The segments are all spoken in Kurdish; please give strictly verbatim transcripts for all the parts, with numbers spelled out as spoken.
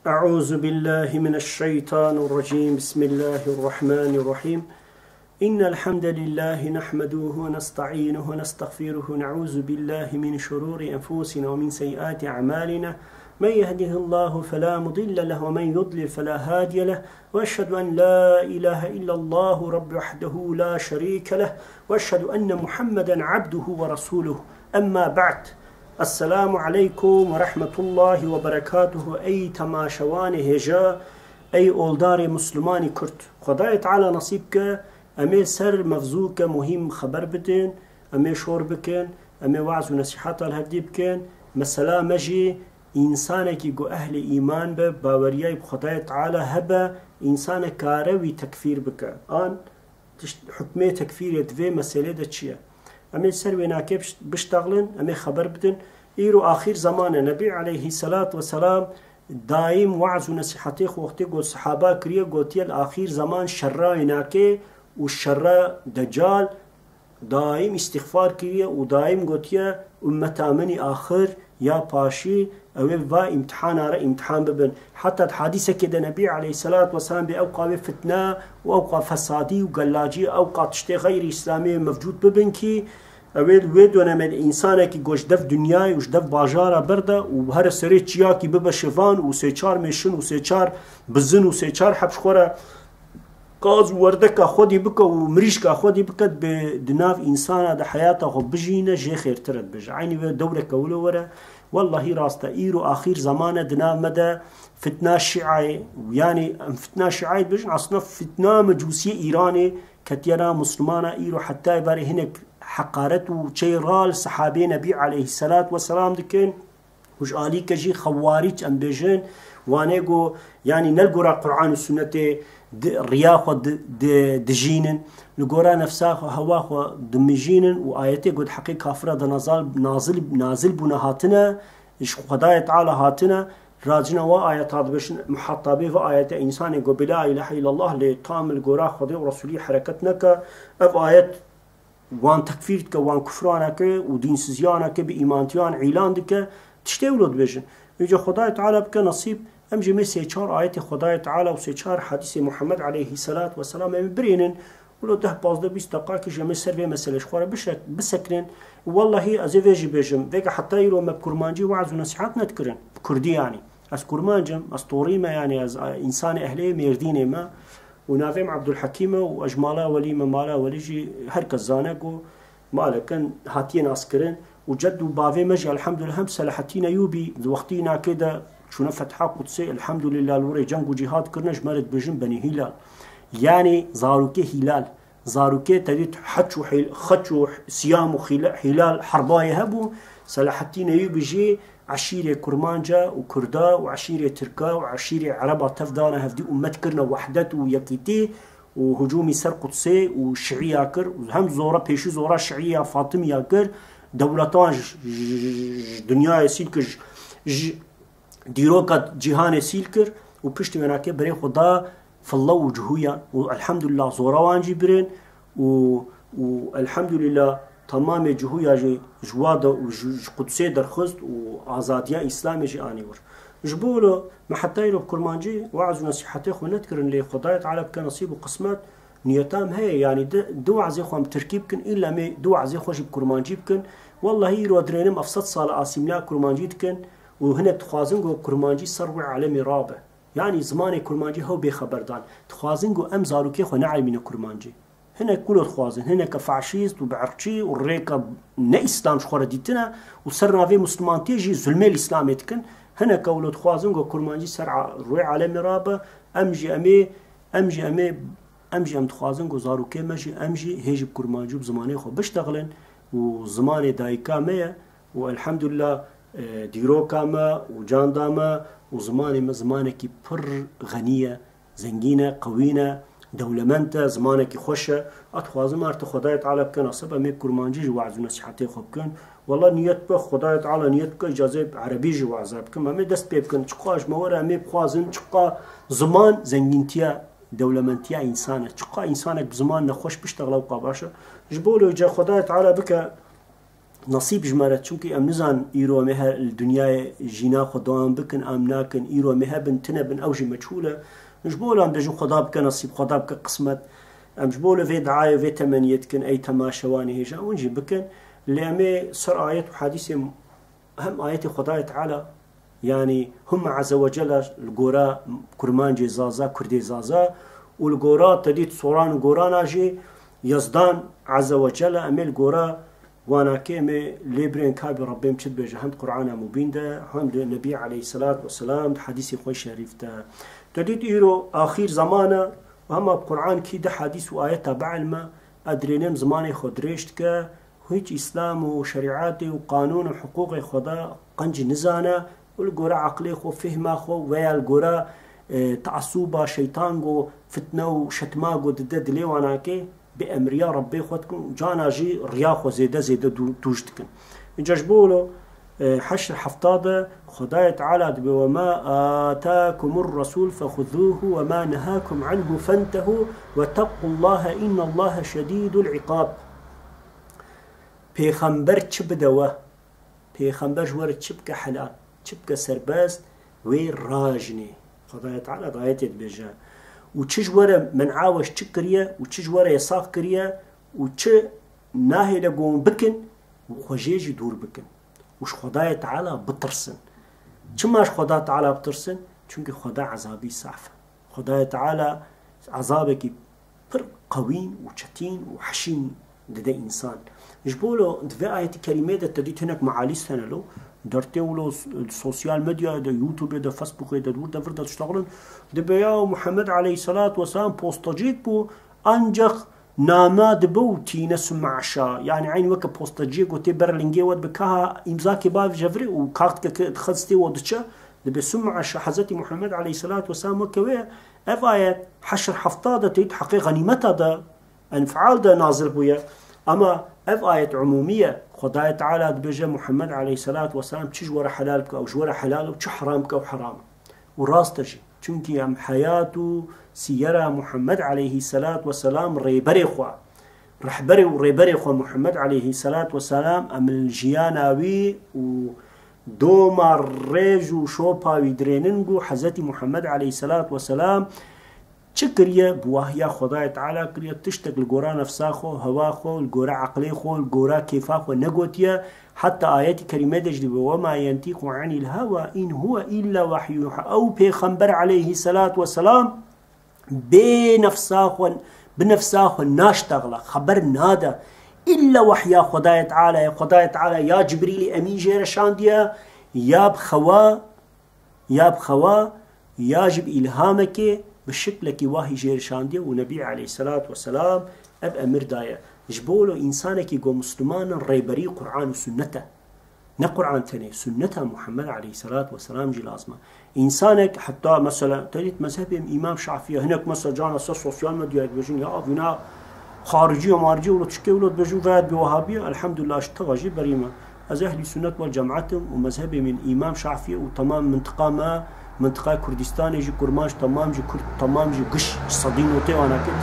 أعوذ بالله من الشيطان الرجيم. بسم الله الرحمن الرحيم. إن الحمد لله نحمده ونستعينه ونستغفره ونعوذ بالله من شرور أنفسنا ومن سيئات أعمالنا. من يهده الله فلا مضل له ومن يضلل فلا هادي له. وأشهد أن لا إله إلا الله رب وحده لا شريك له. وأشهد أن محمدا عبده ورسوله. أما بعد. السلام عليكم ورحمة الله وبركاته. Ey temaşevanê hêja, ey oldarê Muslimanî Kurd. Xwedayê Teala nasîb ke, em ê ser mevzûke muhîm xeber bidin, em ê şor bikin, em ê weaz û nesîheta li hevdî bikin. Mesela me jî însanekî ku ehlê îman be, baweriyayî bi Xwedayê Teala hebe, însanek kare wî tekfîr bike. An tişt, hukmê tekfîrê di vê meselê de çi ye? Em ê ser wê nakê biş-, biştexlin, em ê xeber bidin. Îro axîr zaman e. Nebî aleyhî selat weselam daîm weaz û nesîhetê xwe wextê got sehaba kiriye, gotiye, li axîr zaman şerra wê nakê û şerra Decal daîm îstîxfar kiriye û daîm gotiye, ummeta min î axir ya paşî, ew ê va îmtihana re îmtihan bibin. Heta di hadîsekê de Nebî aleyhî selat weselam bê ewqa wê fitne û ewqa fesadî û gellacî, ewqa tiştê xeyrî îslamî mevcûd bibin kî, ew ê li wê donemê de însanekî ku ji dev dinyayê û ji dev bajara berde û here serê çiyakî bibe şivan û sê çar mêşin û sê çar bizin û sê çar heb ji xwe re qaz û werdeka xwedî bike û mirîşka xwedî bike, dibê di nav însana de heyata xwe bijîne, jê xêrtir e dibêje. Eynî wê dewreke wilo were. Wellahî rast e. Îro axîr zaman e di nav me de fitna şîayê, yanî em fitna şîayê dibêjin, aslında fitna mecûsiyê Îranê ketiye nav Muslimana. Îro heta êvarê hinek heqaret û çeyra li sehabê Nebî aleyhî selat weselam dikin. Û ji alîke jî xewarîc em bêjin, wanê ku, yanî ne li gora Quran û Sunnetê di, riya xwe di, di, dijînin, li gora nefsa xwe, hewa xwe dimijînin û ayetê ku di heqê kafira de nazal, nazil, nazil bûne hatine, ji Xwedayê Teala hatine, racine wa ayeta dibêjin, muhatabê ve ayete, însanê ku bi la ilahe illallah lê tam li gora Xwedê û Resulî hereket neke, ev ayet wan tekfîr dike, wan kufraneke û dînsizyaneke bi îmantiyan îlan dike, tiştê wilo dibêjin. Vêca Xwedayê Teala bike nesîb, em jî mê sê çar ayetê Xwedayê Teala û sê çar hadîsê Muhammed aleyhî selat weselam em ê birênin, wilo deh, pazdeh, bîst deqakî jî em ê ser vê meselê ji xwe re bişek-, bisekinin. Wellahî ez ê vê jî bêjim, vêga heta îro me bi kurmancî weaz û nesîhat nedikirin. Bi kurdî yanî. Ez kurmanc im, ez torî me, yanî ez, e, însanê ehlê Mêrdînê me. Û navê min Abdulhekîm e û ez ji mala Welî me, mala Welî jî her kes zane ku maleke hatiye naskirin. Û ced û bavê me jî elhamdulillah hem Selahattîn Eyûbî di wextî nakê de çûne Fetha Qudsê, elhamdulillah li wirê ceng û cîhad kirine, ji me re dibêjin Benî Hîlal. Yanî zarokê Hîlal. Zarokê te dît heç û hîl-, xeç û siyam û xîle-, hîlal herbayê hebû. Selahattîn Eyûbî jî eşîrê kurmanca û kurda û eşîrê tirka û eşîrê ereba tev dane hevdî û met kirine wehdet û yekîtî û hicûmî ser Qudsê û şiîya kir û hem zora pêşî zora şiîya Fatimiya kir. Dewletan ji, ji, ji, ji dinyayê sîl kir, ji, ji dîroka cîhanê sîl kir û piştî wênakê berê xwe da filla û cihûyan û elhamdulillah zora wan jî birên û, û elhamdulillah temamê cihûya jî ji wa de û ji, ji Qudsê derxist û azadiya Îslamê jî anî wir. Ji bo wilo me heta îro bi kurmancî weaz û nesîhetê xwe nedikirin, lê Xwedayê Teala bike nesîb û qismet, niyeta em heye, yanî di, du weazê xwe em tirkî bikin, îlla em ê du weazê xwe jî bi kurmancî bikin. Wellahî îro dirênim ev sed sal e asîmîla kurmancî dikin û hinek dixwazin ku kurmancî ser wê alemê rabe. Yanî zimanê kurmancî hew bêxeber dan. Dixwazin ku em zarokê xwe neelmîne kurmancî. Hinek wilo dixwazin, hineke faşîst û bi irqçî û rêka ne îslam ji xwe re dîtine û ser navê Muslimantiyê jî zulmê li Îslamê dikin. Hineke wilo dixwazin ku kurmancî ser a-, rûyê alemê rabe, em jî em ê, em jî em ê, em jî em dixwazin ku zarokê me jî, em jî hê jî bi kurmancî û bi zimanê xwe biştexilin û zimanê dayika me ye û elhamdulillah, e, dîroka me û canda me û zimanê me zimanekî pir xenî ye. Zengîn e, qewîn e, dewlemend e, zimanekî xweş e. Ez dixwazim artık Xwedayê Teala bike nasib em ê kurmancî jî weaz û nesîhetê xwe bikin. Wela niyet be, Xwedayê Teala niyet bike, îcazê bi erebî jî weaza bikim. Em ê dest pê bikin. Çiqa ji me were em ê bixwazin, çiqa ziman zengîntiya, dewlementiya însan e. Çiqa însanek bi ziman nexweş biştexile wqa baş e. Ji bo wilo îca Xwedayê Teala bike Nasîb ji me re, çimkî em nizan îro em ê her li dinyayê jîna xwe dewam bikin, em nakin, îro em ê hebin, tune bin, ew jî meçhûl e. Ji bo lan bêjin Xweda bike nasîb, Xweda bike qismet. Em ji bo li vê diayê, vê temeniyê dikin, ey temaşevanê hêja, hûn jî bikin. Lê em ê ser ayet û hadîsê, hem ayetê Xwedayê Teala, yanî Hum Azze ve Celle li gora kurmancê Zaza, Kurdê Zaza, û li gora te dît Soran û Gorana jî Yezdan Azze ve Celle, em ê li gora wanakê em ê lê birên kabî Rebbê em çi dibêje, hem Qur'ana Mubîn de, hem di Nebî aleyhisselatu vesselam di hadîsê xwe şerîf de. Te dît îro axîr zaman e, û hema bi Qur'an kî di hadîs û ayeta bielme, e dirênim zimanê xwe dirêj dike, Hîç Îslam û şerîetê û qanûn û hiqûqê Xweda qenc nizane û li gore eqlê xwe, fihma xwe veya li gore, e, teasuba şeytan go, fitne û şetima go dide dilê wanakê, bi emriya Rebbê xwe dikin û cana jî riya xwe zêde zêde dû-, dûj dikin. Înca ji bo lo, e, heşr hefta de Xwedayê Teala dibe, "Ve ma atakumur resul fexuzuhu ve ma nehakum anhu fentehu ve tequllaha innallaha şedîdul iqab." Pêxember çi bide we? Pêxember ji we re çi bike helal, çi bike serbest, wê rajinê. Xwedayê Teala di ayetê dibêje. Û çi ji we re men'a we çi kiriye û çi ji we re yesaq kiriye û çi nahêle ku hûn bikin, xwe jê jî dûr bikin. Û ji Xwedayê Teala bitirsin. Çima ji Xweda Teala bitirsin? Çimkî Xweda ezabî saf e. Xwedayê Teala ezabekî pir qewîn û çetîn û heşîn dide însan. Ji bo lo di vê ayetî kerîmê de te dît hinek mealîst hene lo, dertê wilo s-, sosyal medyayê de, YouTubeê de, Facebookê de, di wir de vir de diştexilin, dibe ya Muhammed aleyhisselatu vesselam postacîk bû, ancak nama dibe û tîne summe aşa. Yani eyn weke postaciyê ku tê ber lingê we dibe, kaha îmzakê bavêje virê û kartkeke dixe distê we diçe, dibe summe aşa. Hezretî Muhammed aleyhisselatu vesselam weke wê ye. Ev ayet heşr hefta de tê di heqê xenîmeta de, Enfal de nazil bûye. Ama ev ayet umûmî ye. Xwedayê Teala dibêje, Muhammed aleyhisselatu vesselam çi ji we re helal bike, ew ji we re helal e, û çi heram bike, ew heram e. Û rast e jî. Çimkî em heyat û siyera Muhammed aleyhisselatu vesselam, rêberê xwe, rehberê û rêberê xwe Muhammed aleyhisselatu vesselam, em li jiyana wî û doma rêj û şopa wî dirênin ku Hezretî Muhammed aleyhisselatu vesselam çi kiriye? Bi wahiya Xwedayê Teala kiriye, tiştek li gora nefsa xwe, hewa xwe, li gora eqlê xwe, li gora kêfa xwe negotiye. Heta ayetî kerîme de jî dibe, "Wema yentîqu anîl hewa in huwe îlla wehyun yuha." Ew pêxember aleyhisselatu vesselam bê nefsa xwe, bi nefsa xwe naştexile, xeber nade. Îlla wehya Xwedayê Teala ye. Xwedayê Teala ya Cibrîlî Emîn jê re şandiye, ya bi xewa, ya bi xewa, ya jî bi îlhamekê, bi şiklekî wahî jê re şandiye û Nebî aleyhisselatu vesselam ev emir daye. Ji bo lo însanekî ku Musliman in, rêberî Qur'an û Sunnet e. Ne Qur'an tenê, Sunneta Muhammed aleyhisselatu vesselam jî lazim e. Însanek heta mesela te dît mezhebê Îmam Şafî ye, hinek mesela cana ser sosyal medyayê dibêjin, ya vîna xaricî ye, maricî ye, wilo tişkê wilo dibêjin, veya bi Wehabî ye, elhamdulillah, ji teva jî berî me. Ez ehlî sunnet wal cemaet im û mezhebê min Îmam Şafî ye û temam mintiqa me, mintiqaya Kurdistanê jî, Kurmanc temam jî, Kurd temam jî, giş sedî notê wana kir,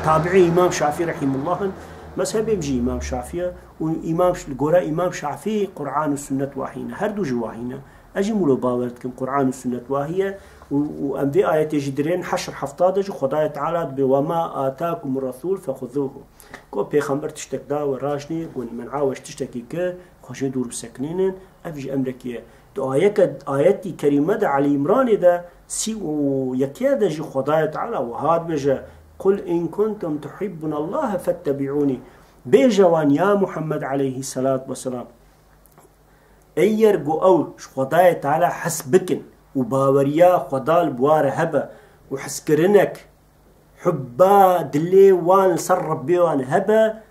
tabi'ê Îmam Şafî rehîmullah in. Mezhebê min jî Îmam Şafî ye û Îmam Ş-, li gora Îmam Şafî Qur'an û sunnet wahî ne. Her du jî wahî ne. Ez jî wilo bawer dikim Qur'an û sunnet wahî ye û, û em vê ayetê jî dirên heşr hefta de jî Xwedayê Teala dibê, "Wema atakumur resul fexuzuhu." Ku pêxember tiştek da we, rajnê, got, "Min a we ji tiştekî kir, xwe jê dûr bisekinînin." Ev jî emrekî ye. Di ayeke, ayetî kerîme de Elî Îmranê de sî û yekê de jî Xwedayê Teala wiha dibêje, "Qul in kuntum tuhibbunallaha fettebi'ûnî." Bêje wan, ya Muhammed aleyhisselatu vesselam, eger ku ew ji Xwedayê Teala hes bikin û baweriya Xweda li bi wa re hebe û heskirinek, hubba dilê wan li ser Rebbê wan hebe,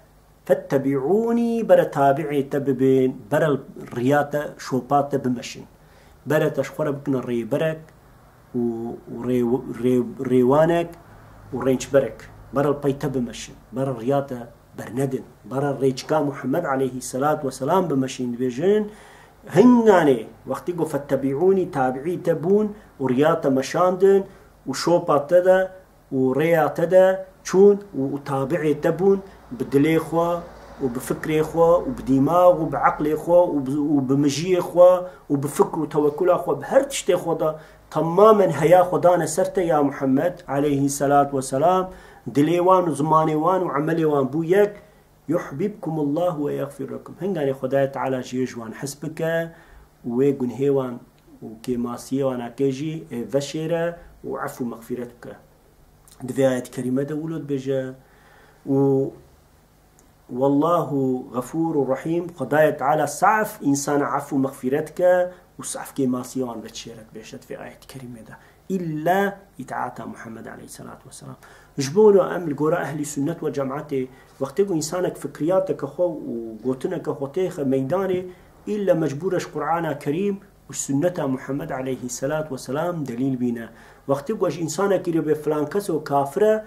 "Fettebi'ûnî", bere tabi'ê te bibin, bere riya te, şopa te bimeşin. Bere te ji xwe re bikine rêberek û, û rê-, rê-, rêwanek û rênçberek. Bere li pey te bimeşin. Bere riya te bernedin. Bere rêçika Muhammed aleyhisselatu vesselam bimeşin, dibêjin. Hinganê wextî ku "Fettebi'ûnî", tabi'î te bûn û riya te meşandin û şopa te de û rêya te de çûn û, û tabi'ê te bûn, bi dilê xwe, û bi fikrê xwe û bi dîmax û bi eqlê xwe û bi, û bi mijiyê xwe û bi fikr û tewekula xwe, bi her tiştê xwe de temamen heya xwe dane ser te ya Muhammed aleyhî selat we selam, dilê wan û zimanê wan û emelê wan bû yek, yuhbibkumullah ve yagfir lekum. Hinganê Xwedayê Teala jiyê ji wan hes bike û wê gunhê wan û kêmasiyê wan ake jî ê veşêre û efû mexfîret bike. Di vê ayet kerîme de wilo dibêje û Wallahu Gafûr û Rahîm, Xwedayê Teala saf însana efû mexfîret ke û saf kêmasiyê wan vedişêre dibêje di vê ayet kerîme de. Îlla îtaata Muhammed aleyhî selat we selam. Ji bo wilo em li gora ehlî sunnet we cemaetê wextê ku însanek fikriyateke xwe û gotineke xwe têxe meydanê, îlla mecbûr e ji Qur'ana Kerîm û sunneta Muhammed aleyhî selat we selam delîl bîne. Wextê ku ji însanekî re bê filan keso kafir e,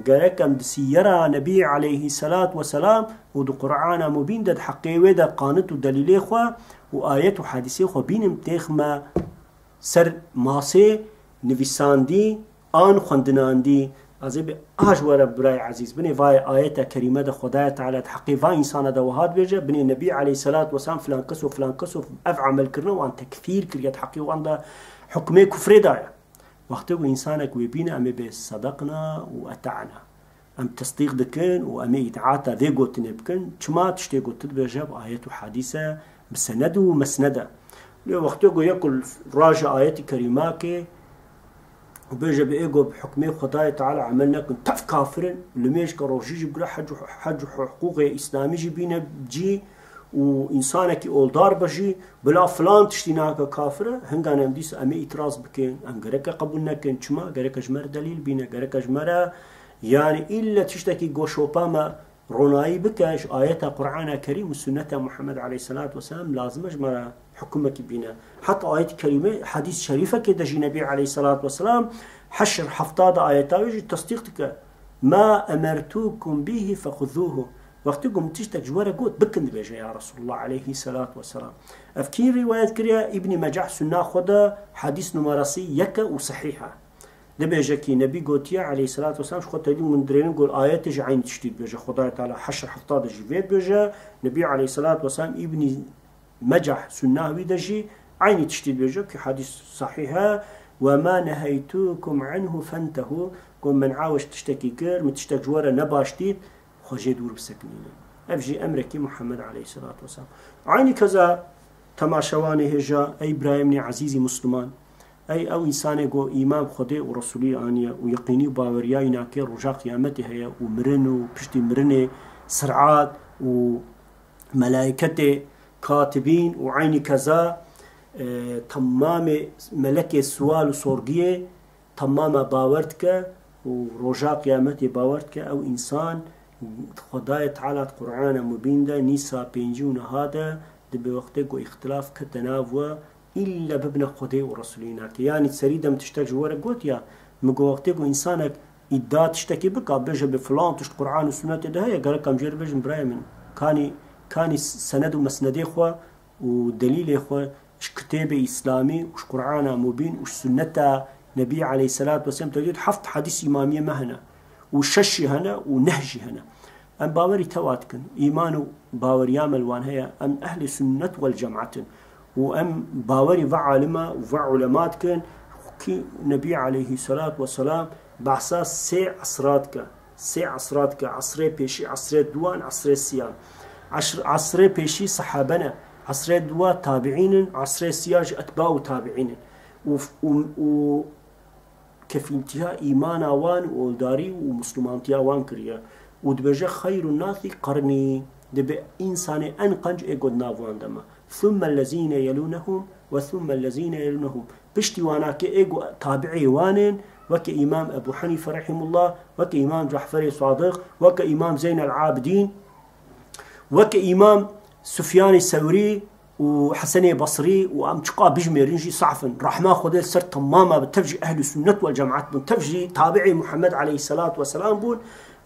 gerek em di siyera Nebî aleyhî selat we selam û di Qur'ana Mubîn de di heqê wê de qanit û delîlê xwe û ayet û hadîsê xwe bînim têxme ser masê nivîsandî an xwendinandî. Ez ê bi a ji we re birayê ezîz, binê vayê ayeta kerîme de Xwedaya Teala di heqê va însana de wiha dibêje, binê Nebî aleyhî selat we selam filan kes û filan kes û ev emel kirine wan tekfîr kiriye, di heqê wan de hukmê kufrê daye. Wextê ku însanek wê bîne, em ê bê sedaqna û eta'na. Em tesdîq dikin û em ê îtaata vê gotinê bikin. Çima tiştê ku tu dibêje bi ayet û hadîs e, bi sened û mesned e. Lê wextê ku yek raje ayetî kerîmakê û bêje bi ê ku bi hukmê Xwedayê Teala emel nekin, tev kafir in, limêjke rojî jî bigire, hec û, hec û hiqûqê îslamî jî bîne cî û însanekî oldar be jî, bila filan tiştî nake kafir e, hingan em dîsa em ê îtiraz bikin, em gereke qebûl nekin. Çima? Gereke ji me re delîl bîne, gereke ji me re, yanî îlle tiştekî goşopa me ronayî bike ji ayeta Qur'ana Kerîm û sunneta Muhammed aleyhî selat we selam, lazim e ji me re hukumekî bîne. Heta ayet kerîme, hadîs şerîfekê de jî Nebî aleyhî selat we selam heşr hefta de ayeta wê jî tesdîq dike. Ma emertukum bihi fexuzuhu. Wextê ku min tiştek ji we re got, bikin, dibêje ya Resulullah aleyhî selat we selam. Ev kî rîwayet kiriye? Îbnî Mecah sunna xwe de hadîs numarası yek e û sehîh e. Dibêje kî Nebî gotiye aleyhî selat we selam, ji xwe tevî min dirênin, got ayetê jî eynî tiştî dibêje. Xwedayê Teala heşr hefta de jî vê dibêje. Nebî aleyhî selat we selam Îbnî Mecah sunna wî de jî eynî tiştî dibêje, kî hadîs sehîh e. Ve ma neheytukum anhu fentehu. Got min ew ji tiştekî kir, min tiştek ji we re ne baş dît, xwe jê dûr bisekinînin. Ev jî emrekî Muhammed aleyhî selat we selam. Eynî keza temaşevanê hêja, ey birayê min ê ezîzî Musliman, ey ew însanê ku îman bi Xwedê û Resûlî aniye û yeqînî û baweriya wî nake roja qiyametê heye û mirin û piştî mirinê sirat û melaîketê, katibîn û eynî keza, e, temamê melekê siwal û sorgiyê temama bawer dike û roja qiyametê bawer dike, ew însan Xwedayê Teala di Qur'ana Mubîn de nîsa pêncî û neha de dibe wextê ku îxtilaf kete nav we, îlle bibine Xwedê û Resûlî nake. Yanî serî de min tiştek ji we re gotiya, min got wextê ku însanek îdia tiştekî bika, bêje bi filan tişt Qur'an û Sunnetê de heye, gerek em jê re bêjin, birayê min, kanî, kanî sened û mesnedê xwe û delîlê xwe ji kitêbê Îslamî û ji Qur'ana Mubîn û ji Sunneta Nebî aleyhî selat we selam, tevdî heft hadîs îmamiyê me hene û şeş jî hene û neh jî hene. Em bawerî tewa dikin. Îman û baweriya me li wan heye. Em ehlê sunnet wel cemaet in. Û em bawerî ve alima û ve ulema dikin. Kî Nebî aleyhî selat we selam behsa sê esra dike. Sê esra dike. Esrê pêşî, esrê duwan, esrê siyan. Eşr-, esrê pêşî sehabe ne. Esrê duwa tabiîn in. Esrê siya jî etba û tabiîn in. Û, û, û kefîntiya îmana wan û oldarî û muslimantiya wan kiriye. Û dibêje, "Xeyrun nasi qarnî", dibe însanê en qenc ê ku di nav wan de me. "Thumme lezîne yelûnehum ve thumme lezîne yelûnehum." Piştî wana ke ê ku tabi'ê wan ên, weke Îmam Ebu Henîfe rehimullah, weke Îmam Caferê Sadiq, weke Îmam Zeynel Abidîn, weke Îmam Sufyanê Sewrî, û Hesenê Basrî û em çiqa bijmêrin jî saf in. Rehma Xwedê li ser temama bi, tev jî ehlî sunnet wel cemaet bin, tev jî tabi'ê Muhammed aleyhisselatu vesselam bûn.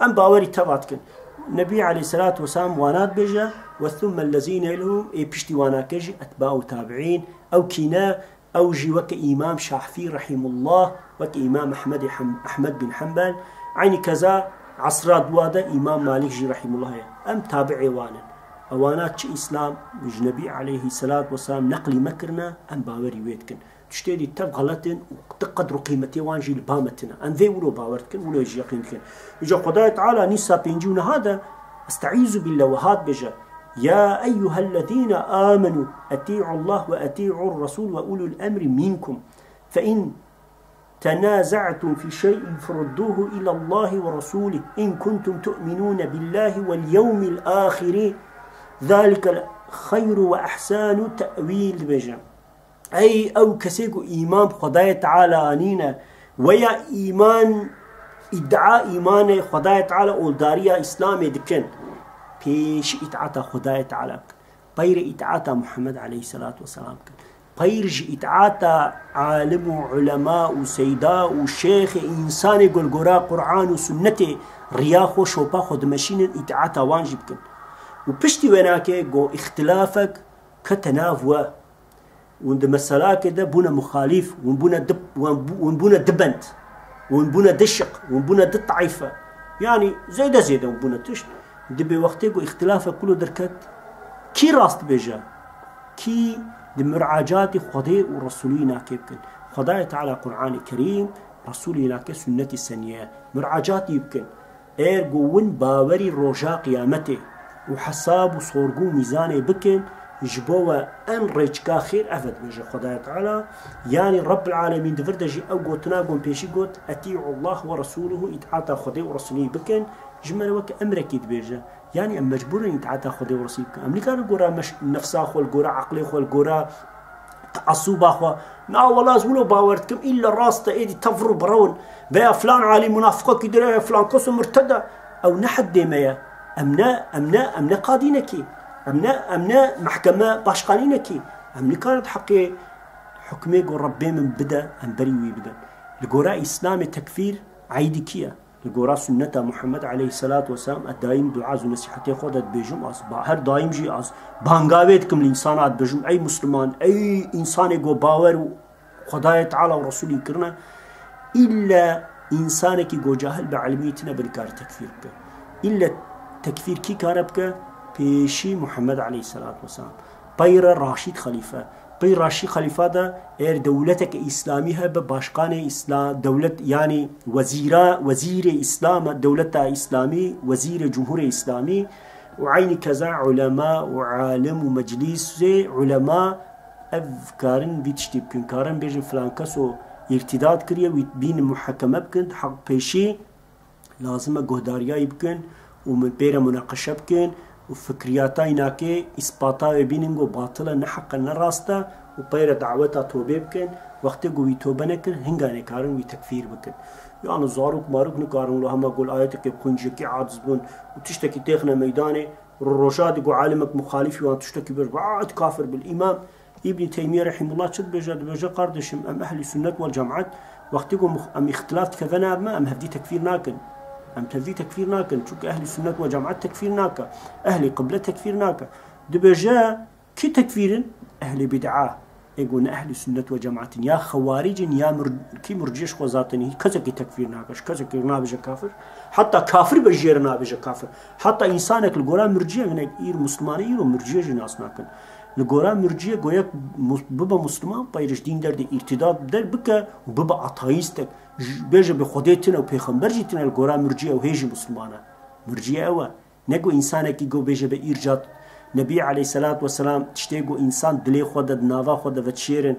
Em bawerî teva dikin. Nebî aleyhisselatu vesselam wana dibêje, "Ve thumme lezîne yelûnehum", ê piştî wanake jî etba û tabi'în. Ew kî ne, ew jî weke Îmam Şafî rehimullah, weke Îmam Ehmedê Hem-, Ehmed bin Hembel. Eynî keza Esra dua de Îmam Malik jî rahîmullah heye. Em tabi'ê wan in. Ewana çi Îslam ji Nebî aleyhisselatu vesselam neqlî me kirine, em bawerî wê dikin. Tiştê dî tev xelet in û ti qedr û qîmetê wan jî li ba me tune. Em vê wilo bawer dikin, wilo jî yeqîn dikin. Îca Xwedayê Teala nîsa pêncî û neha de, Estaizu billah, wiha dibêje: "Ya eyyuhellezîne amenu, etî'ullah ve etî'ur resûl ve ulul emri minkum. Fe in tenaza'tum fi şey'in ferudduhu ilallahi ve resûlih, in kuntum tu'minûne billahi vel yewmil ahiri, zalikel hayru ve ahsanu te'wîl," dibêje. Ey ew kesê ku îman bi Xwedayê Teala anîne, weya îman, îdia îmanê Xwedayê Teala, oldariya Îslamê dikin, pêşî îtaeta Xwedayê Teala bikin. Peyre îtaeta Muhammed aleyhisselatu vesselam bikin. Peyr ji îtaeta alim û ulema û seyda û şêxê, însanê ku li gora Qur'an û sunnetê riya xwe, şopa xwe dimeşînin, îtaeta wan jî bikin. Û piştî wê nake ku îxtilafek kete nav we. Hûn di meselakê de bûne muxalîf, hûn bûne di, hûn bû-, hûn bûne di bend, hûn bûne di şiq, hûn bûne di taîfe. Yanî zêde zêde hûn bûne tişt. Dibê wextê ku îxtilafe kulo derket, kî rast bêje? Kî di muracatî Xwedê û Resûlî nake bikin? Xwedayê Teala Qur'anê Kerîm, Resûlî nake sunnetî seniye. Muracatî bikin. Êr ku win bawerî roja qiyametê û hesab û sorgû û mîzanê bikin, ji bo we en rêçika xêr ev e, dibêje Xwedayê Teala. Yanî Rebbil Alemîn di vir de jî ew gotina ku min pêşî got, "Etî'ullah ve resûluhu", îtaeta Xwedê û Resûlî bikin, ji me re weke emrekî dibêje. Yanî em mecbûr in îtaeta Xwedê û Resûlî bikin. Em nikarin gora meş-, nefsa xwe, li gora eqlê xwe, li gora teasuba xwe. Na wela ez wilo bawer dikim, îlle rast e, êdî tevr û birewin. Veya filan alî munafiqekî dir e, filan kes murted e. Ew ne heddê me ye. Em ne, em ne, em ne qadînekî. Em ne, em ne mehkeme başqanînekî. Em nikarin di heqê hukmê ku Rebbê min bide, em berî wî bidin. Li gora Îslamê tekfîr eydî kî ye? Li gora sunneta Muhammed aleyhisselatu vesselam, ez daîm duaz û nesîhetê xwe de dibêjim, ez ba-, her daîm jî ez banga wê dikim li însana dibêjim, ey Musliman, ey însanê ku bawer û Xwedayê Teala û Resûlî kirine, îlle însanekî ku cahil be, ilmî tine, bi nikare tekfîr bike. Îlle tekfîr kî kare bike? Pêşî Muhammed aleyhisselatu vesselam. Peyre Raşîd Xelîfe. Pey Raşîd Xelîfa de êr dewleteke Îslamî hebe, başkanê Îsla-, dewlet, yanî wezîra, wezîrê Îslam, dewleta Îslamî, wezîrê Cumhurê Îslamî û eynî keza ulema û alim û meclîsê ulema ev karin vî tiştî bikin. Karin bêjin filan keso îrtîdad kiriye, wî bînin muhakeme bikin, heq pêşî lazim e guhdariya wî bikin û min pê re munaqeşe bikin û fikriyata wî nake îspata wê bînin ku batil e, ne heq e, ne rast e û pê re daweta tobê bikin. Wextê ku wî tobe nekir, hinganê karin wî tekfîr bikin. Yanî zarok marok nikarin lo hema gol ayetekê bixwin, ji yekê aciz bûn û tiştekî têxine meydanê, ro-, roja dî ku alimek muxalîfî wan tiştekî bir, "Vay, tu kafir bil îmam." Îbnî Teymîye rehîmullah çi dibêje? Dibêje, kardeşim, em ehlî sunnet wel cemaet, wextê ku mux-, em îxtilaf dikeve nav me, em hevdî tekfîr nakin. Em hevdî tekfîr nakin. Çunke ehlî sunnet wel cemaet tekfîr nake. Ehlî qible tekfîr nake. Dibêje, kî tekfîr in? Ehlî bid'a. Ê ku ne ehlî sunnet wel cemaet in. Ya xewarîc in, ya mur-, kî murciye ji xwe zaten hîç kesekî tekfîr nake. Ji kesekî nabêje kafir. Heta kafir be jê re nabêje kafir. Heta însanek li gora murciye, hinek îr Muslimane îro murciye jî nas nakin. Li gora murciye goyek mus-, bibe Musliman, peyre ji dîn derdê îrtîdad derbike û bibe ateîstek. J-, bêje bi Xwedê tune û pêxember jî tune, li gora murciye ew hê jî Musliman e. Murciye ew e. Ne ku însanekî ku bêje bi îrcat. Nebî aleyhisselatu vesselam tiştê ku însan dilê xwe de, di nava xwe de vedişêrin,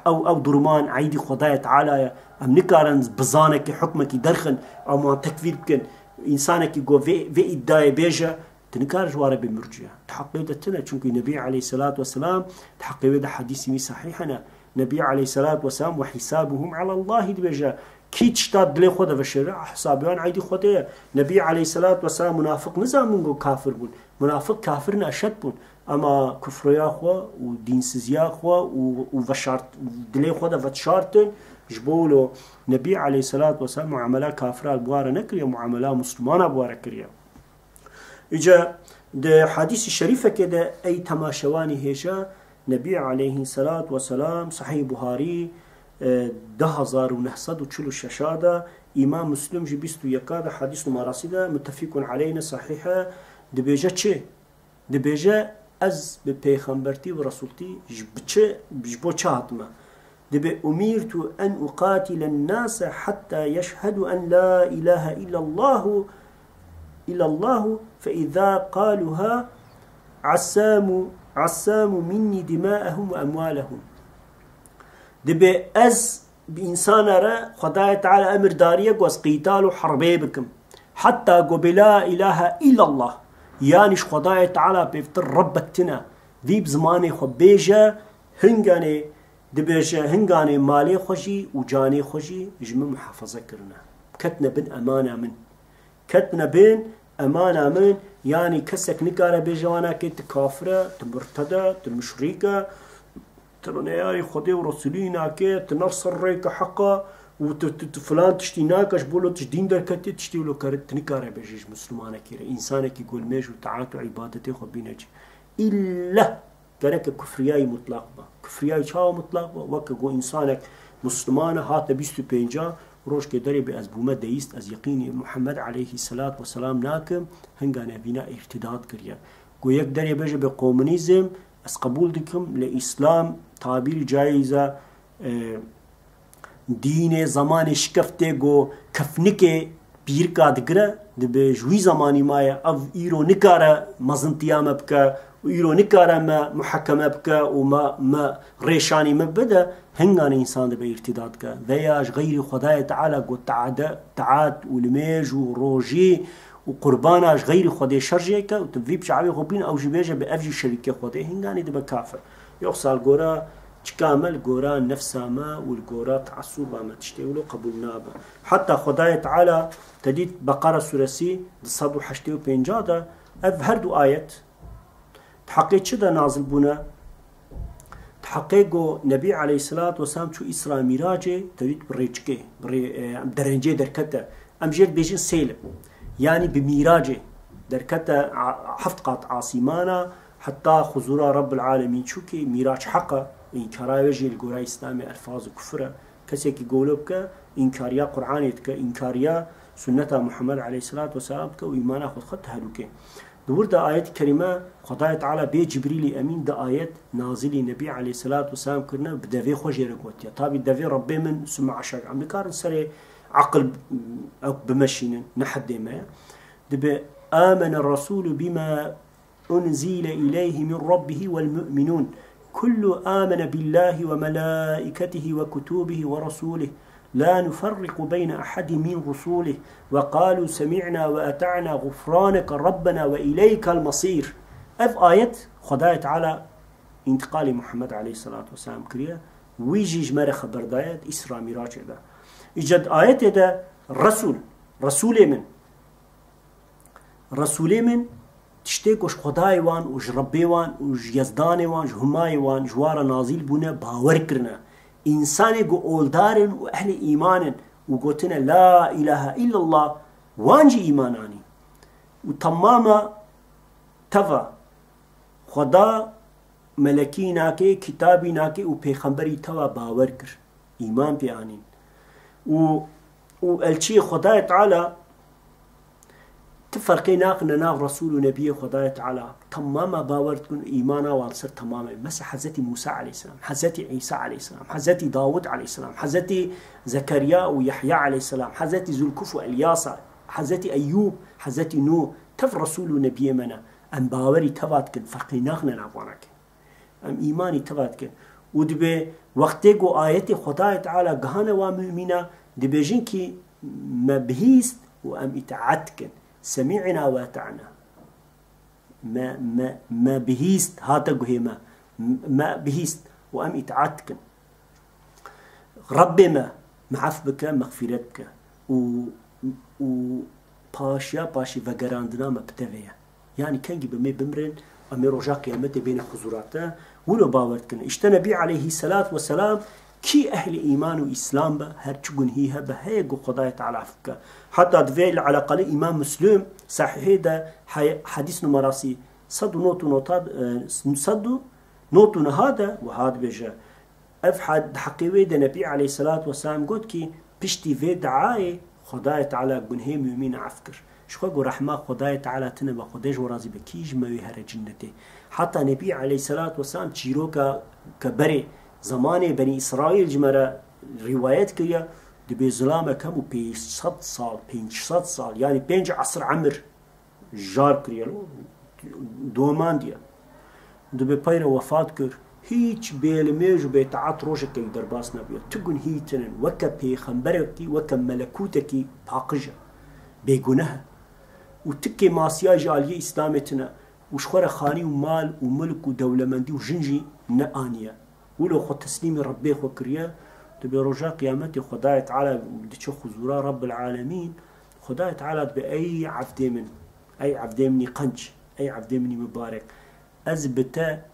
ew, ew duruman eydî Xwedayê Teala ye. Em nikarin bi zanekî hukmekî derxin, em wan tekfîr bikin. Însanekî ku vê, vê îdiayê bêje, tu nikare ji wan re bê murciye. Di heqê de tune, çunkî Nebî aleyhisselatu vesselam di heqê wê de hedîsî wî sehîh hene. Nebî aleyhisselatu vesselam, "Ve hisabuhum alallahi," dibêje. Kî tişta dilê xwe de veşêre, hesabê wan eydî Xwedê ye. Nebî aleyhisselatu vesselam munafiq nizanbûn ku kafir bûn. Munafiq kafirine eşed bûn. Ema kufriya xwe û dînsiziya xwe û, û veşart-, dilê xwe de vedişartin, ji bo wilo Nebî aleyhisselatu vesselam muamela kafira bi wan re nekiriye, muamela Muslimana bi wan re kiriye. Îca di hadîsî şerîfekê de ey temaşevanî hêja, Nebî aleyhisselatu vesselam, Sahîh Buharî, e, du hezar û neh sed û çil û şeş de, Îmam Muslim jî bîst û yek de, hadîs numarasî de, muttefîkun aleyh ne, sahîh e, dibêje çi? Dibêje, ez bi pêxembertî û resultî ji bi çi, ji bo çi hatime? Dibê, "Umirtu en uqatile nase hatta yeşhedu en la ilahe illallahu, illallahu, fe izâ qaluha assamu, assamu minni dimâehum ve emwâlehum." Dibê, ez bi însana re Xwedayê Teala emir dariye ku ez qîtal û herbê bikim. Heta ku bê la ilahe illallah, yanî ji Xwedayê Teala pêvtir Rebbek tine, vî bi zimanê xwe bêje, hinganê dibêje, hinganê malê xwe jî û canê xwe jî ji min muhafaza kirine. Ketine bin emana min. Ketine bin emana min, yanî kesek nikare bêje wana ke tu kafir e, tu murted e, tu muşrîk e, tu neyarî Xwedê û Resûlî nake, tu ne ser rêke heq e û tu, tu, tu filan tiştî nake, ji bo lo tu ji dîn derketî, tiştî wilo kare, tu nikare bêje ji Mislimanekî re, însanekî ku li mêj û taat û îbadetê xwe bîne cî. Îlle Gereke kufriyayî mutlaq be. Kufriyayî çawa mutlaq be? Weke ku însanek Musliman e, hate bîst û pênc, rojkê derê bê ez bûme deîst, ez yeqînî Muhammed aleyhî selat ve selam nakim, hinga nevîna îrtîdat kiriye. Ku yek derê bêje bê komunîzm, ez qebûl dikim, lê Îslam tabîrî cayîz e, e, dînê zemanê şikeftê ku kefnikê pîrika digire, dibê ji wî zemanî maye, ev îro nikare mezintiya me bike û îro nikare me muhekeme bike û me, me rêşanî me bide, hinganê însan dibe îrtîdat ke. Veya ji xeyrî Xwedayê Teala ku taade, taat û limêj û rojî û qurbana ji xeyrî Xwedê şer jê ke û tu vî bi çavê xwe bîn, ew jî bêje bi ev jî şerîkê Xwedê, hinganî dibe kafir. Yoxsa li gora çika me, li gora nefsa me û li gora teasuba me tiştê wilo qebûl nabe. Heta Xwedayê Teala te dît Beqara suresî du sed û heştê û pênc de ev her du ayet di heqê çi de nazil bûne? Di heqê ku Nebî aleyhisselatu vesselam çû Îsra Mîracê, te dît bi rêçikê, bi rê, e, derencê derkete. Em jê dibêjin sêl. Yanî bi mîracê derkete a-, heft qat asîmana, heta huzura Rabbil Alemîn çûkê, mîrac heq e, înkara wê jî li gora Îslamê elfaz û kufir e. Kesekî golo bike, înkariya Qur'anê dike, înkariya sunneta Muhammed aleyhisselatu vesselam dike û îmana xwe dixwe tehlûkê. Di wir de ayet kerîme Xwedayê Teala bê Cibrîlî Emîn di ayet nazilî Nebî aleyhisselatu vesselam kirine, bi devê xwe jê re gotiye. Tabî devê Rebbê min summe aşak. Em nikarin serê aqil ew bimeşînin, ne heddê me ye. Dibe, "Amene Resûlu bîma unzîle îleyhî min Rabbihî wel mu'minûn. Kullu amene billâhi ve melâiketihî ve kutûbihî ve resûlih. La nuferriqu beyne ehedî min rusûlih. Ve qalû semî'na ve eta'na gufraneke Rabbena ve îleykel mesîr." Ev ayet Xwedayê Teala întiqalî Muhammed aleyhisselatu vesselam kiriye. Wî jî ji me re xeber daye di Îsra Mîracê de. Îca di ayetê de Resûl, Resûlê min, Resûlê min, tiştê ku ji Xwedayê wan û ji Rebbê wan û ji Yezdanê wan, ji Humayê wan, ji wan re nazîl bûne, bawer kirine. Însanê ku oldar in û ehlê îman in û gotine, "La îlahe illallah", wan jî îman anî. Û temama teva Xweda melekî nake, kitabî nake û pêxemberî teva bawer kir. Îman pê anîn. Û, û elçiyê Xwedayê Teala ti ferqê naxine nav Resûl û Nebiyê Xwedayê Teala. Temama bawer dikin û îmana wan ser temam e. Mesela Hezretî Mûsa aleyhisselam, Hezretî Îsa aleyhisselam, Hezretî Dawud aleyhisselam, Hezretî Zekeriya û Yehya aleyhisselam, Hezretî Zulkuf û Elyasa, Hezretî Eyyûb, Hezretî Nûh, tev Resûl û Nebiyê me ne. Em bawerî teva dikin, ferqê naxine nav wana ke. Em îmanî teva dikin. Û dibê wextê ku ayetê Xwedayê Teala gihane wa mumîna, dibêjin kî me bihîst û em îtaat dikin. Semî'na we eta'na. Me, me, me bihîst, hate guhê me. Me bihîst û em îtaat dikin. Rebbê me, me ef bike, mexfîret bike. Û, û paşiya paşî vegerandina me bi te ve ye. Yanî kengî bi me bimrin, em ê roja qiyametê bêne huzura te, wilo bawer dikine. Îşte Nebî aleyhî selat ve selam, kî ehlî îman û îslam be, her çi gunhî hebe, heye ku Xwedayê Teala ef bike. Heta divê li eleqalê Îmam Muslim, Sahîhê de, he-, hedîs numarasî sed û not û nota, e, sed û not û neha de, wiha dibêje, Ev had-, di heqê wê de Nebî aleyhisselatu vesselam got ki piştî vê duayê Xwedayê Teala gunhê mumîn af kir. Ji xwe got rehma Xwedayê Teala tine be, Xwedê ji we razî be, kî ji me wê here cinnetê. Heta Nebî aleyhisselatu vesselam çîroka ke berê zemanê Benî Îsraîl ji me re rîwayet kiriye, dibê zilamek hebû pênc sed sal, pênc sed sal, yanî pênc esr emir jar kiriye, domandiye. Dibê peyre wefat kir. Hiç bêlimêj û bêtaat rojeke wî derbas nebiye. Tu gunhî tinin. Weke pêxemberekî, weke melekûtekî paqij e. Bêguneh e. Û tikê masiya ji aliyê Îslamê tine. Û ji xwe re xanî û mal û milk û dewlemendî û jin jî neaniye. Wilo xwe teslîmî Rebbê xwe kiriye, dibê roja qiyametê Xwedayê Teala diçe huzûra Rebbil Alemîn, Xwedayê Teala dibê ey evdê min, ey evdê min î qenc, ey evdê min î mibarek. Ez bi te,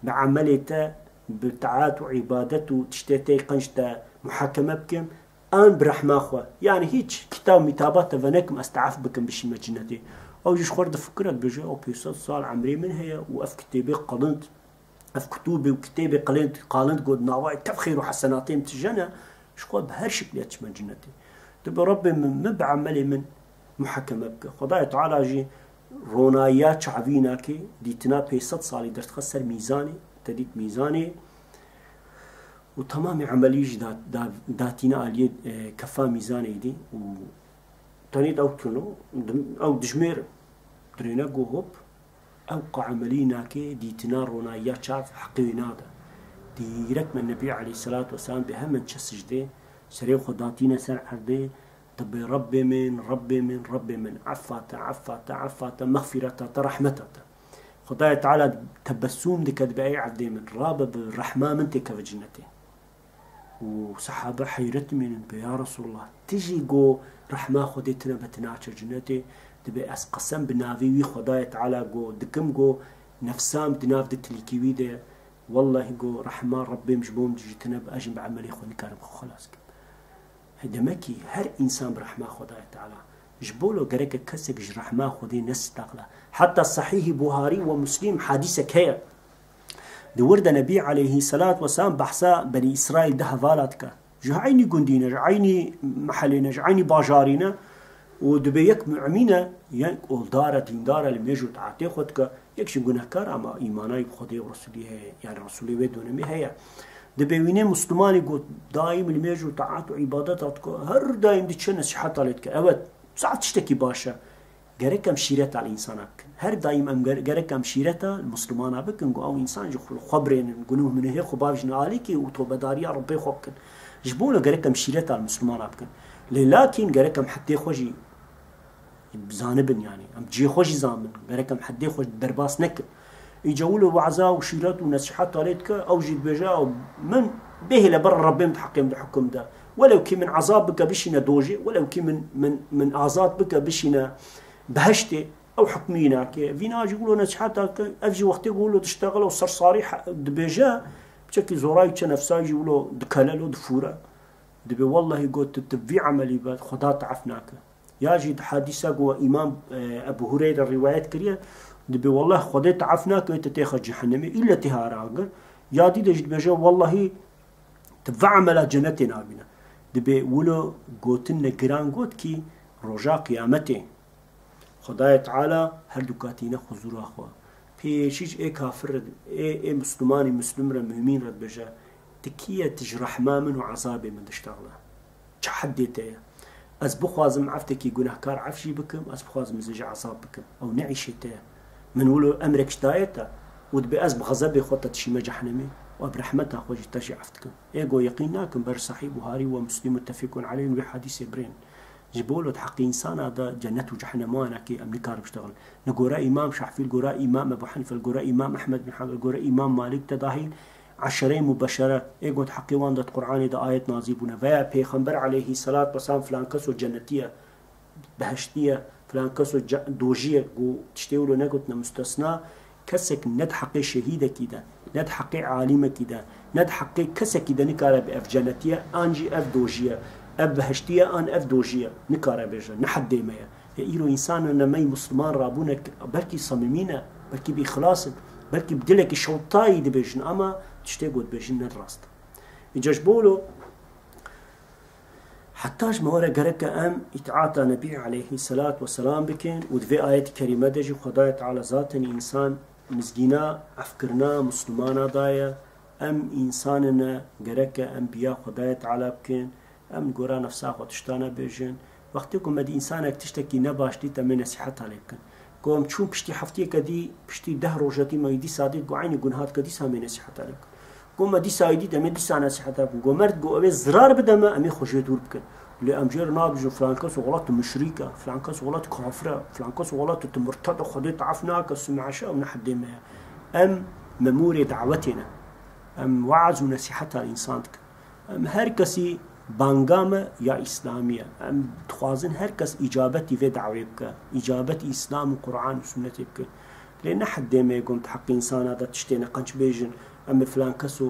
bi emelê te, bi taat û îbadet û tiştê te yê qenc te muhakeme bikim, an bi rehma xwe. Yanî hîç kitab mîtaba te venekim, ez te ef bikim bişîme cinetê. Ew jî ji xwe re difikire, dibêje, ew pênc sed sal emrê min heye û ev kitêbê qalind, ev kitûbê û kitêbê qalind, qalind got navayê tev xêr û hesenatê min tije ne, ji xwe bi her şiklê ez çime cinetê. Dibê Rebbê min, min bi emelê min muhakeme bike. Xwedayê Teala jî ronayiya çavî nakê, dîtina pênc sed salî derdixe ser mîzanê, te dît mîzanê, û temamê emelî jî da-, da-, datîne aliyê, e, kefa mîzanê dî û tenê de ew tune, dim-, ew dijmêr dirêne got hop, ew qe emelî nake, dîtina ronayiya çav heqê wê nade. Dîrek me Nebî aleyhisselatu vesselam bê hemen çe sicdê, serê xwe datîne ser erdê, dibê Rebbê min, Rebbê min, Rebbê min, effa te, effa te, effa te, mexfîreta te, rehmeta te. Xwedayê Teala tebessûm dike, dibê ey evdê min, rabe bi rehma min têkeve cinetê. Û sehabe heyret dimînin, dibê, ya Resulallah, tu jî go rehma Xwedê tine be, tu naçe cinetê? Dibê, ez qesem bi navê wî Xwedayê Teala go dikim, go nefsa min di nav di tilîkî wî de ye. Wellahî go rehma Rebbê min ji bo min jî tine be, ez jî bi emelê xwe nikarim xwe xelas kim. He, demekî her însan bi rehma Xwedayê Teala. Ji bo lo gereke kesek ji rehma Xwedê nestexle. Heta Sehîhî Buharî we Muslîm hadîsek heye. Di wir de Nebî aleyhî selat weselam behsa Benî Îsraîl di hevala dike. Ji eynî gundî ne, ji eynî mehelê ne, ji eynî bajarî ne. Û dibê yek mu'mîn e, yek oldar e, dîndar e, li mêj û taetê xwe dike. Yek jî gunehkar ama îmana bi Xwedê û Resûlî heye, yani Resûlê wê donemê heye. Dibê wînê Muslimanî got, daîm li mêj û taet û îbadeta dike, her daîm diçe nesîheta lê dike. Evet, saet tiştekî baş e. Gerek em şîreta li însana bikin. Her daîm em ger-, gerek em şîreta li Muslimana bikin, ku ew însan ji xwe, xwe birênin, gunûh minihê xwe bavêjin alîkî û tobedariya Rebbê xwe bikin. Ji bo wilo gerek em şîreta li Muslimana bikin. Lê lakîn gerek em heddê xwe jî zanibin, yani. Em cihê xwe jî zanibin. Gerek em heddê xwe derbas nekin. Îca wilo waza û şîret û nesîheta lê dike, ew jî dibêje, ew min bêhê li ber Rebbê min di heqê min de hukum de. Welew kî min ezab bike bişîne dojê, welew kî min, min, min azad bike bişîne behiştê, ew hukmî nake. Vîna jî wilo nesîheta dike, ev jî wextê ku wilo diştexile û sersarî he-, dibêje, piçekî zorayî çe nefsayî jî wilo dikele lo difûre. Dibê wellahî got tu, tu vî emelî be, Xweda te ef nake. Ya jî di hadîsa ku Îmam, e, Ebu Hureyre rîwayet kiriye, dibê wellah Xwedê te ef nake, wê te têxe cehennemê, îlle tê hare agir. Ya dî de jî dibêje, wellahî tu ve emela cenetê nabîne. Dibê wilo gotin ne giran got kî roja qiyametê Xwedayê Teala her du katîne huzûra xwe. Pêşî ji ê kafir re, ê, ê Muslimanî, Muslim re, mumîn re dibêje, tu kî ye, tu ji rehma min û ezabê min diştexile? Çi heddê te ye? Ez bixwazim eftekî gunehkar ef jî bikim, ez bixwazim ez ê jî ezab bikim. Ew ne îşê te ye. Min wilo emrek ji daye te û dibê ez bi xezebê xwe te dişîme cehnemê û ez bi rehmeta xwe jî te jî ef dikim. Ê go yeqîn nakim ber Sahîh Buharî we Muslim muttefîkun aleyh wê hadîsê birên. Ji bo wilo di heqê însana de cennet û cehennem wan e kî em nikarin biştexilin. Li gora Îmam Şafî, li gora Îmam Ebu Henîfe, li gora Îmam Ehmed bin Hanbel, li gora Îmam Malik te dahîl eşereyê mubeşere, ê got heqê wan de di Qur'anê de ayet nazîl bûne. Veya Pêxember aleyhî selat weselam filan keso cennetî ye, behiştî ye, filan keso ce-, dojî ye, ku tiştê wilo negotine mustesna, kesek ne di heqê şehîdekî de, ne di heqê alîmekî de, ne di heqê kesekî de nikare bi ev cennetî ye, an jî ev dojî ye, ev behiştî ye, an ev dojî ye. Nikare bêje, ne heddê me ye. Ya îro însan ne me yî Musliman rabûne, belkî samîmî ne, belkî bi îxlas in, belkî bi dilekî şewtayî dibêjin, ama tiştê ku dibêjin ne rast. Îca ji bo lo, heta ji me were gereke em îtaata Nebî aleyhî selat we selam bikin û di vê ayetî kerîme de jî Xwedayê Teala zaten însan mizgîna efkirina Mislimana daye. Em însanine gereke em biya Xwedayê Teala bikin, em gora nefsa xwe tişta nebêjin. Wextê ku me di însanek tiştekî nebaş dît, em ê nesîheta lê bikin. Ku em çûn piştî heftiyeke dî, piştî deh roja dî me wî dîsa dît, ku eynî gunha dike, dîsa em ê nesîheta lê bikin. Ku me dîsa wî dît, em ê dîsa nesîheta bikin. Ku merd ku ew ê zirar bide me, em ê xwe jê dûr bikin. Lê em jê re nabêjin, filan kes welat tu muşrîk e, filan kes welat tu kafir e, filan kes welat tu murted e, Xwedê tu ef nake, sum'e şe, ew ne heddê me ye. Em memûrê dawetê ne. Em weaz û nesîheta însan dikin. Em her kesî banga me ya îslamî ye. Em dixwazin her kes îcabetî vê dawê bike. Îcabetî îslam û Quran û sunnetê bike. Lê ne heddê me ye ku em di heqê însana de tiştê neqenc bêjin. Em ê filan kes û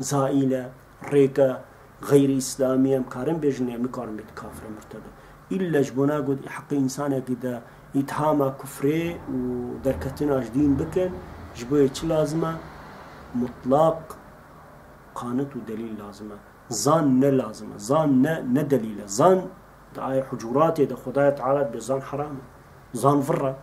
zaîl e, rêk e, xeyrî îslamî ye, em karin bêjin, em nikarin bêt kafir e, murted e. Îlle ji bona ku di heqê însanekî de îthama kufrê û derketina ji dîn bikin, ji bo yê çi lazim e? Mutlaq qanit û delîl lazim e. Zan ne lazim e. Zan ne, ne delîl e. Zan di ayê hucuratê de Xwedayê Teala dibê zan heram e. Zan vir e.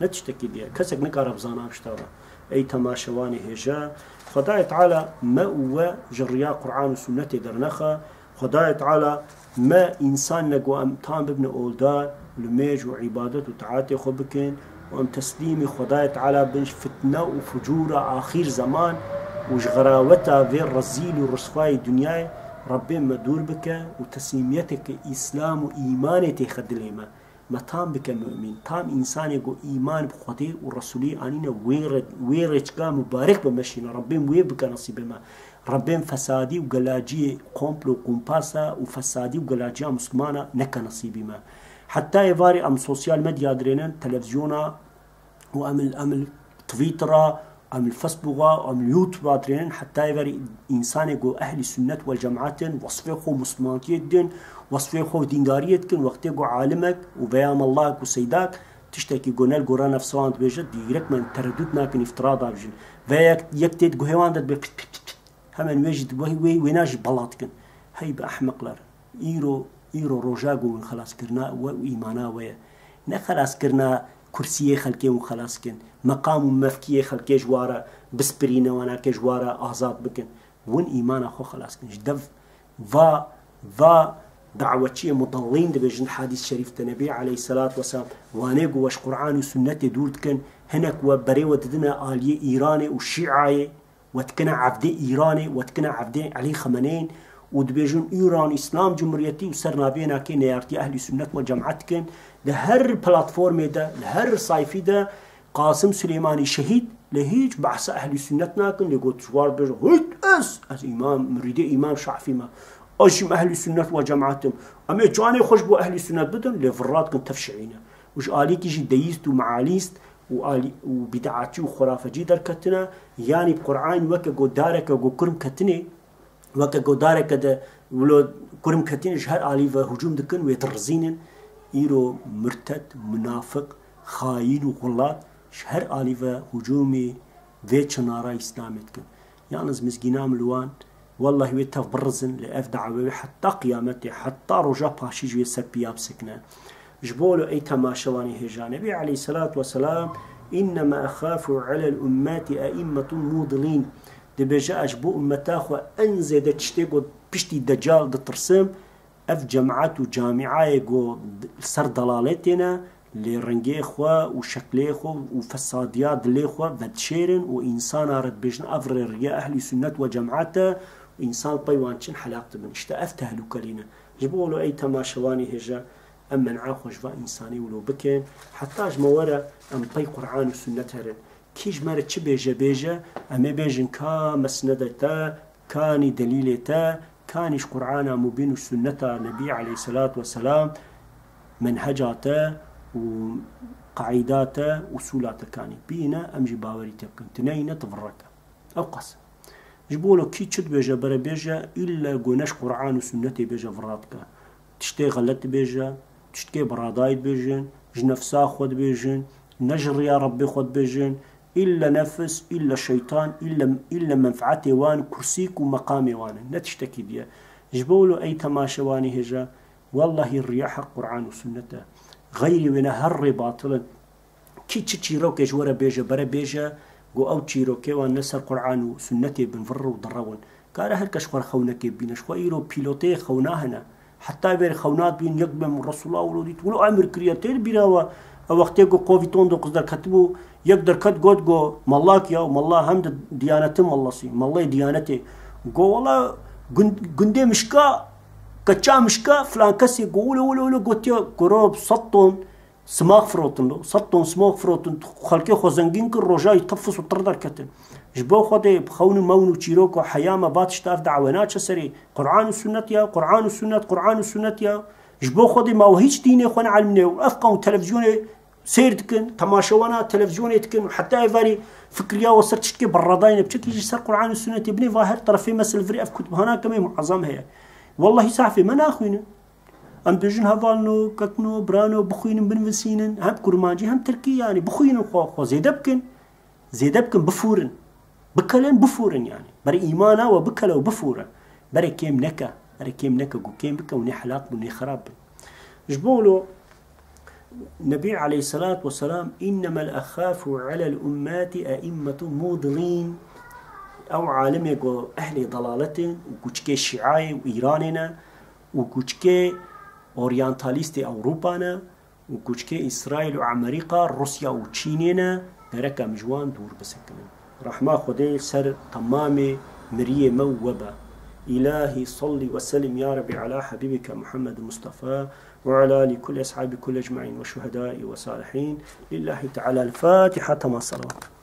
Ne tiştekî dî ye. Kesek nikare bi zana bişta be. Ey temaşevanê hêja, Xwedayê Teala me û we ji riya Quran û sunnetê dernexe. Xwedayê Teala me însan ne ku em tam bibine oldar, li mêj û îbadet û taetê xwe bikin û em teslîmî Xwedayê Teala bin ji fitne û fucûra axîr zeman û ji xeraweta vê rezîl û risvayê dinyayê Rebbê me dûr bike û teslîmiyeteke îslam û îmanê têxe dilê me. Me tam bike mumîn, tam însanê ku îman bi Xwedê û Resûlê anîne wê re-, wê rêçika mubarek be meşîne. Rebbê wê bike nesîbê me. Rebbê fesadî û gelaciyê komplo û kumpasa û fesadî û gelaciya Mislimana neke nesîbî me. Heta êvarê em sosyal medya dirênin, televizyona û em li, em li Twittera, em li Facebooka, em li YouTubea dirênin, heta êvarê însanê ku ehlî sunnet wel cemaat in, wesfê xwe Mislimantiyê didin, wesfê xwe dîndariyê dikin, wextê ku alimek û veya mellayek û seydak tiştekî ku ne li gora nefsa wan dibêje, dîrek me teredût nakin îftira dabijin. Veya yek, yek tê di guhê wan de dibê pit, pit, pit, pit. Hemen wê jî di-, wê, wê, wêna jî bela dikin. Hey bi ehmeqler. Îro, îro roja ku hûn xelaskirina we û îmana we ye. Ne xelaskirina kursiyê xelkê hûn xelas kin. Meqam û mevkiyê xelkê ji wa re bispirîne, wana ke ji wa re azad bikin. Hûn îmana xwe xelas kin. Ji dev va, va dawetçiyê mudellîn dibêjin di hadîs şerîf de Nebî aleyhisselat vesselam. Wanê ku we ji Quran û sunnetê dûr dikin, hinek we berê we didine aliyê Îranê û Şîayê. We dikine evdê Îranê, we dikine evdê Elî Xemeneyên û dibêjin Îran Îslam Cumhuriyetî û ser navê nakê neyartiya Ehlî Sunnet we Cemaet dikin. Di her platformê de, li her sayfî de Qasim Silêmanî şehîd, lê hîç behsa Ehlî Sunnet nakin, lê got ji war dibêje, hît ez, ez îmam, mirîdê Îmam Şafî me. Ez jî Ehlî Sunnet we Cemaet im. Em ê canê xwe ji bo Ehlî Sunnet bidin, lê virra dikin tev şiîne. Û ji alîkî jî deyîst û mealîst û alî-, û bîdeatçî û xurafecî derketine, yanî bi Qur'an weke ku dareke ku kurm ketinê, weke ku dareke de wilo kurm ketinê ji her alî ve hicûm dikin, wê dirizînin. Îro murted, munafiq, xayîn û xulat ji her alî ve hicûmî vê çinara Îslamê dikin. Yalnız mizgîna min li wan, wellahî wê tev birizin, lê ev dawê wê heta qiyametê, heta roja paşî ji wê ser piya bisekine. Ji bo lo ey temaşevanê hêja, Nebî aleyhisselatu vesselam, "Innema exafu alel ummeti eimmetun mudilîn." Dibêje, ez ji bo ummeta xwe en zêde tiştê ku piştî Decal ditirsim, ev cemaet û camiayê ku li ser delaletê ne, lê rengê xwe û şeklê xwe û fesadiya dilê xwe vedişêrin û însana re dibêjin, ev rê riya ehlî sunnet we cemaet e û însan pey wan çin helak dibin. Îşte ev tehlûkelî ne. Ji bo wilo ey temaşevanê hêja, em men'a xwe ji va însanî wilo bikin. Heta ji me were em pey Qur'an û sunnet herin. Kî ji me re çi bêje bêje, em ê bêjin ka mesnedê te, kanî delîlê te, kanî ji Qur'ana mubîn û sunneta Nebî aleyhisselatu vesselam, menheca te û qaîda te, usûla te kanî. Bîne em jî bawerî te bikin. Tu neyne tu virreke. Ew qas. Ji bo lo kî çi dibêje bere bêje, îlle ku ne ji Qur'an û sunnetê bêje virra dike. Tiştê xelet dibêje, tiştkê bi radayî dibêjin, ji nefsa xwe dibêjin, ne ji riya Rebbê xwe dibêjin, Îlle nefs, îlle şeytan, îlle, îlle menfeetê wan, kursîk û meqamê wan in. Ne tiştekî diye. Ji bo wilo ey temaşevanî hêja, wellahî riya heq Qur'an û sunnet e. Xeyrî wêne her rê batil in. Kî çi çîrokê ji we re bêje, bere bêje, go ew çîrokê wan ne ser Qur'an û sunnetê bin vir û direwin. Kare her kes xwe re xewnekê bîne. Ji xwe îro pîloteyê xewna hene. Heta vêrê xewna dibîn, yek dibêm Resulullah wilo dît. Wilo emir kiriye, tê li bîra we. Ew wextê ku Covid on dokuz derketibû, yek derket got, go, mallak ya, malla hem de diyanetin mallasî, mallayê diyanetê. Go, wala gund-, gundê mişka, keça mişka, filan kesê, go, wilo, wilo, wilo gotiye, kuro, sed ton simax firotin lo, sed ton simax firotin, xelkê xwe zengîn kir, rojayî tifis û tir derketin. Ji bo Xwedê bi xewn û mewn û çîrok û heya me va tişta ev dawe naçe serê. Qur'an û sunnet ya, Qur'an û sunnet, Qur'an û sunnet ya. Ji bo Xwedê ma we hîç dînê xwe neelimîne û ev qewm televîzyonê seyr dikin, temaşewana televîzyonê dikin û heta êvarî fikriya we ser tiştkê berradayne. Biçekî ji ser Qur'an û sunnetê binê va her terefê me silvirî ev kutbihana kemê muazam heye. Wellahî sahfê me naxwînin. Em dibêjin hevalno, kekno, birano, bixwînin, binivîsînin, hem kurmancî hem tirkî, yanî bixwînin xwe, xwe zêde bikin. Zêde bikin, bifûrin. Bikelin, bifûrin yanî. Berê îmana we bikele û bifûre. Berê kêm neke. Berê kêm neke, ku kêm bike û nê helak bin, nê xerab bin. Ji bo wilo Nebî aleyhisselatu vesselam, "Innemel exafu alel ummeti eimmetu mudilîn." Ew alimê ku ehlê dalalet in û kuçikê Şîayê û Îranê ne, û kuçikê oryantalîstê Ewropa ne û kuçikê Îsraîl û Amerîka, Rûsya û Çînê ne, gerek em ji wan dûr bisekinin. Rehma Xwedê ser temamê miriyê me û we be. Îlahî salli ve sellim ya Rebbi ala Habibike Muhammed Mustafa ve ala ali kulli eshabi kulli ecmaîn ve şuhedai ve salihîn. Lillahi Teala el-Fatiha. Tema salavat.